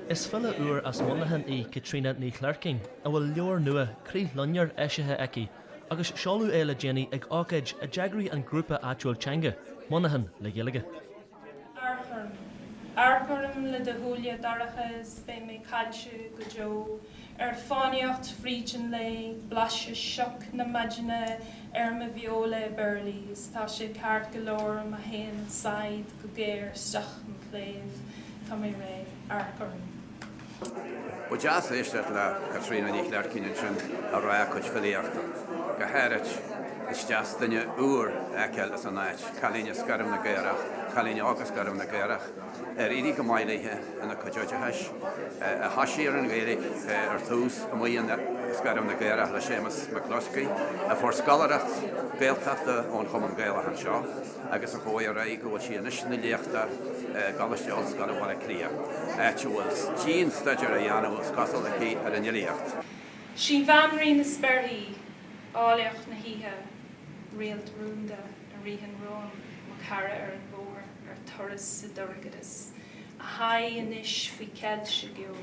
Is file úr as Muineachán í Caitríona Ní Chleircín a bhfuil leabhar nua, Crichloinnir, eisithe aici agus seoladh é le déanaí ag ócáid a d'eagraigh an grúpa áitiúil teanga, Monaghan le Gaeilge. Amharc orm. Amharc orm le do shúile dorcha is beidh mé caillte go deo ar fánaíocht fríd an lae, blaiseadh sioc na maidine ar mo bheola i bpéarlaí is tá sé ceart go leor má théann saighead go géar isteach im chléibh, tá mé réidh. Amharc orm. Ba deas éisteacht le Caitríona Ní Chleircín ansin ag rá a cuid filíochta. Go háirid, is deas duine úr a fheiceáil as an áit, cailín as Scairbh na gCaorach, cailín óg as Scairbh na gCaorach, ar éirigh go maith léithe ina cuid oideachais, a thoisigh ar an Ghaeilge ar tús amuigh in Scairbh na gCaorach le Séamus McCluskey, a fuair scoláireacht Gaeltachta ón Chumann Gaelach anseo. agus a chuaigh ar aghaidh go bhfuil sí anois ina léachtóir i gColáiste Ollscoile Bhaile Átha Cliath, áit a bhfuil dian-staidéar á dhéanamh, is cosúil, aici ar an fhilíocht. Sí Bhanríon na Spéarthaí, áilleacht na hoíche, réalt rúnda a ritheann romham, mo chara ar an bhóthar, ar turas sa dorchadas, a haghaidh anois faoi cheilt sa gceo,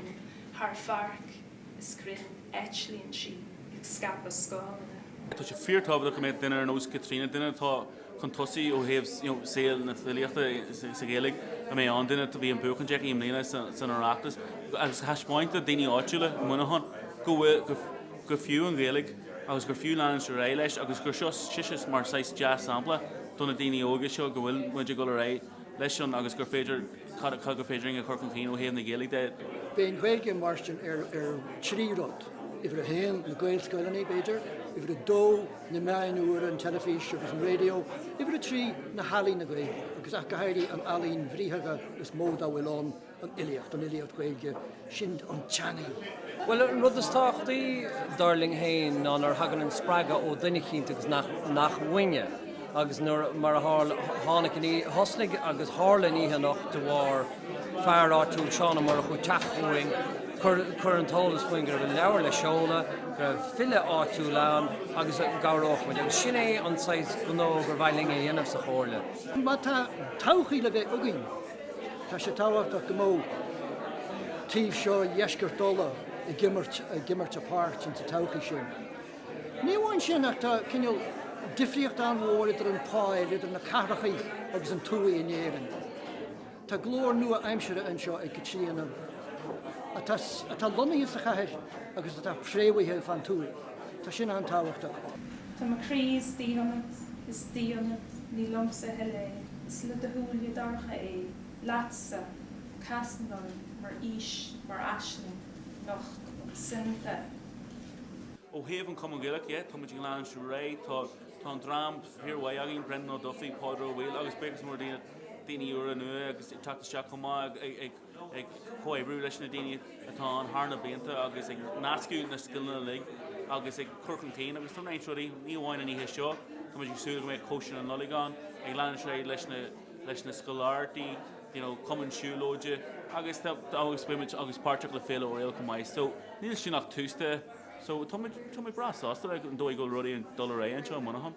thar pháirc is crainn eitlíonn sí ag scaipeadh scáileanna. Tá sé fíortábhachtach go mbeadh duine ar nós Caitríona, duine atá chun tosaigh ó thaobh saol na filíochta sa Ghaeilge, a mbeidh ann, duine a bhí an buachaint aici i mbliana san Oireachtas agus a thaispeáint do daoine áitiúla i Muineachán go bhfuil, gur fiú an Ghaeilge agus gur fiú leanúint ar aghaidh leis agus gur seo sise mar saghas dea-sampla do na daoine óga seo go bhfuil muid ag dul ar aghaidh leis sin agus gur féidir cad gur féidir linn a chur chun cinn ó thaobh na Gaeilge de. Beidh an Ghaeilge ag mairstin ar thrí rud, uimhir a haon, na Gaelscoileanna, b'fhéidir, uimhir a dó, na meáin úra, an teilifís agus an raidió, uimhir a trí, na healaíona Gaeilge, agus ach go háirithe an ealaín bhriathartha is mó dá bhfuil ann, an fhilíocht, an fhilíocht Ghaeilge, sin an teangaidh. Bhuel, an rud is tábhachtaí, dar linn féin, ná nuair a thagann an spreagadh ó dhuine eicínt agus nach, nach uainne. Agus nuair, mar a tharla, tháinig an oíche, thosnaigh agus tharla an oíche anocht de bharr fear áitiúil, Seán Ó Murchú, teacht chugainn, cur, cur an t-eolas chugainn go raibh an leabhar le seoladh, go raibh file áitiúil ann agus go gcabhródh muid. Agus sin é an saghas gnó gur mhaith linn a dhéanamh sa Chomhairle. Má tá todhchaí le bheith againn, Tá sé tábhachtach go mbeadh taobh seo dheisceart Uladh ag imirt, ag imirt a páirt insa todhchaí sin. Ní amháin sin ach tá cineál difríocht an-mhór idir an pháil, idir na cathrachaí agus an tuaith in Éirinn. Tá glór nua-aimseartha anseo ag Caitríona atá, atá lonnaithe sa chathair agus atá préamhaithe fán tuaith. Tá sin an-tábhachtach. Tá mo chroí istigh ionat, istigh ionat, ní liomsa a thuilleadh é, is le do shúile dorcha é, leatsa, casann orm mar fhís, mar aisling, nocht soineanta. Ó thaobh an Chumann Gaelach dhe, tá muid ag leanúint ar aghaidh, tá tá an dream fíormhaith againn, Brendan Ó Dufaigh, Pádraig Ó Baoill agus buíochas mór do daoine úra nua agus ag teacht isteach chomh maith ag ag comhoibriú leis na daoine atá ann thar na blianta agus ag nascadh na scileanna uilig agus ag cur chun cinn agus tá roinnt rudaí, ní amháin an oíche seo, tá muid ag súil go mbeidh cóisir na Nollag ann, ag leanúint ar aghaidh leis na leis na scoláireachtaí, you know, cumann siúlóide agus tá agus beidh muid agus páirteach le Féile Oiriall chomh maith. So níl sin ach tús de. So tá muid tá muid breá sásta le an dóigh go bhfuil rudaí ag dul ar aghaidh anseo i Muineachán.